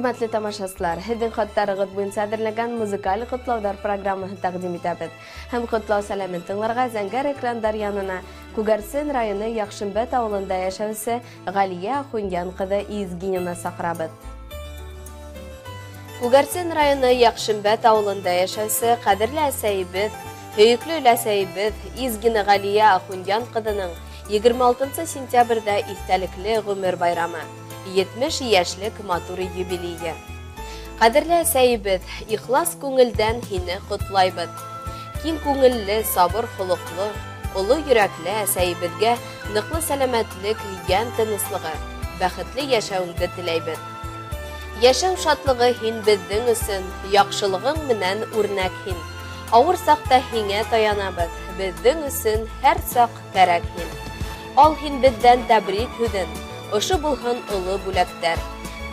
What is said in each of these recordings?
Хөрмәтле тамашасылар, һеҙҙең хаттарығыҙ буйынса әҙерләнгән музыкаль ҡотлауҙар программаһын тәҡдим итәбеҙ. Һәм ҡотлау сәләмен тыңларға зәңгәр экрандар янына Күгәрсен районы Яҡшымбәт ауылында йәшәүсе Ғәлиә Ахунйән ҡыҙы Изгинина саҡырабыҙ. Күгәрсен районы Яҡшымбәт ауылында йәшәүсе ҡәҙерле әсәйебеҙ, һөйөклө өләсәйебеҙ Изгина Ғәлиә Ахунйән ҡыҙының 26 сентябрҙә иҫтәлекле ғүмер байрамы. 70 йәшлек матур юбилейы. Ҡәҙерле әсәйебеҙ, ихлас күңелдән һине ҡотлайбыҙ. Киң күңелле, сабыр холоҡло, оло йөрәкле әсәйебеҙгә ныҡлы сәләмәтлек, йән тыныслығы, бәхетле йәшәүеңде теләйбеҙ. Йәшәү шатлығы һин беҙҙең өсөн, яҡшылығың менән үрнәк һин. Ауыр саҡта һиңә таянабыҙ, беҙҙең өсөн һәр саҡ кәрәк һин. Ал һин беҙҙән тәбрик һүҙен, ошо булһын оло бүләктәр.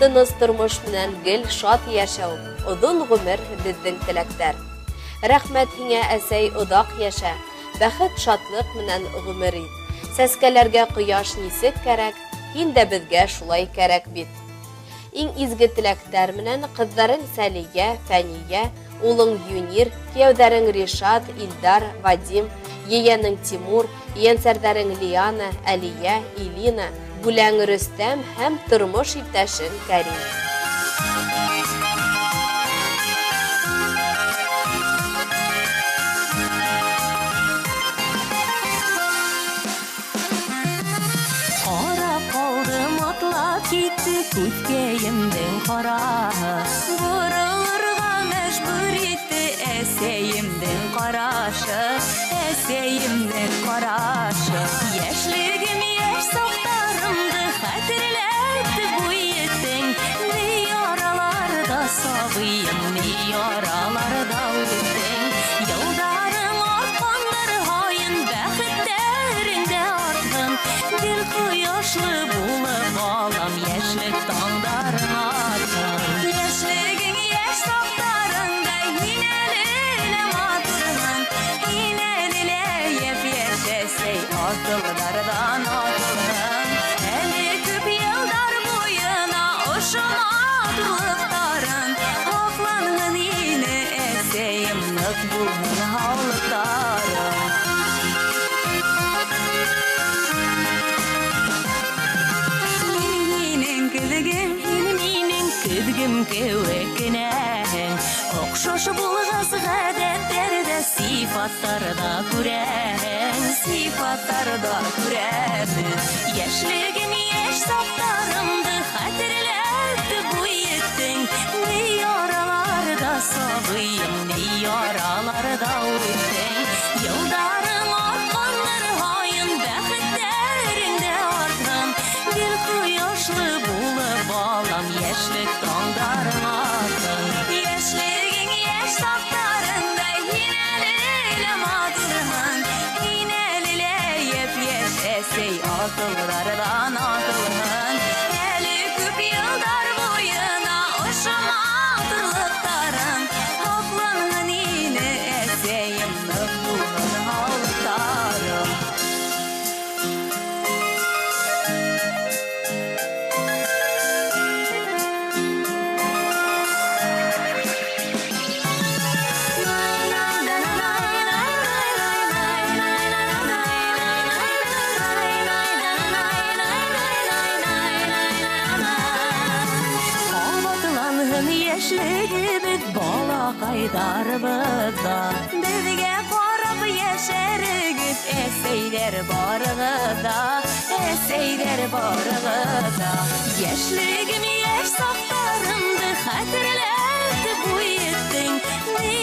Тыныс тормош менән гел шат йәшәү, оҙон ғүмер беҙҙең теләктәр. Рәхмәт һиңә, әсәй, оҙаҡ йәшә, бәхет шатлыҡ менән ғүмер ит. Сәскәләргә ҡояш нисек кәрәк, һин дә беҙгә шулай кәрәк бит. Иң изге теләктәр менән ҡыҙҙарың Сәлиә, Фәниә, улың Юнир, кейәүҙәрең Ришат, Илдар, Вадим, ейәнең Тимур, ейәнсәрҙәрең Лиана, Әлиә, Илина, бүләң Рөстәм һәм тормош иптәшең Кәрим. Ҡарап ҡалдым, атлап китте күҙкәйемдең ҡараһы. Боролорға мәжбүр итте әсәйемдең ҡарашы, әсәйемдең ҡарашы. Йәшлегем, йәш саҡтарымды хәтерләтеп буйеттең. Ни араларҙа сабыйым, ни араларҙа үттең. Йылдарың артҡандар һайын бәхеттәрең дә артһын. Гел ҡояшлы булып балам, йәшлек таңдарың атһын. Йәшлегең, йәш саҡтарыңда һин әле лә матурһың. Һин әле лә йәп-йәш әсәй, асылдарҙан асылһың. Әле күп йылдар буйына ошо матурлыҡтарың һаҡланһын ине, әсәйем, ныҡ булһын һаулыҡтарың. Мин һинең көҙгөң, һин минең көҙгөм кеүек кенәһең. Оҡшаш булғас ғәҙәттәрҙә, сифаттарҙа күрәһең, сифаттарҙа күрәмен. Йәшлегем, йәш саҡтарымды хәтерләтеп буйеттең. Ни араларҙа сабыйым, ни араларҙа үттең. Йылдарың артҡандар һайын бәхеттәрең дә артһын. Гел ҡояшлы булып балам, йәшлек таңдарың атһын. Йәшлегең, йәш саҡтарыңда һин әле лә матурһың. Һин әле лә йәп-йәш әсәй, асылдарҙан асылһың. Әле күп йылдар буйына ошо матурлыҡтарың һаҡланһын ине, әсәйем, ныҡ булһын һаулыҡтарың. Ҡабатланһын йәшлегебеҙ, балаҡайҙарыбыҙ ҙа. Беҙгә ҡарап йәшәрегеҙ, әсәйҙәр барығыҙ ҙа, әсәйҙәр барығыҙ ҙа. Йәшлегем, йәш саҡтарымды хәтерләтеп буйеттең. Ни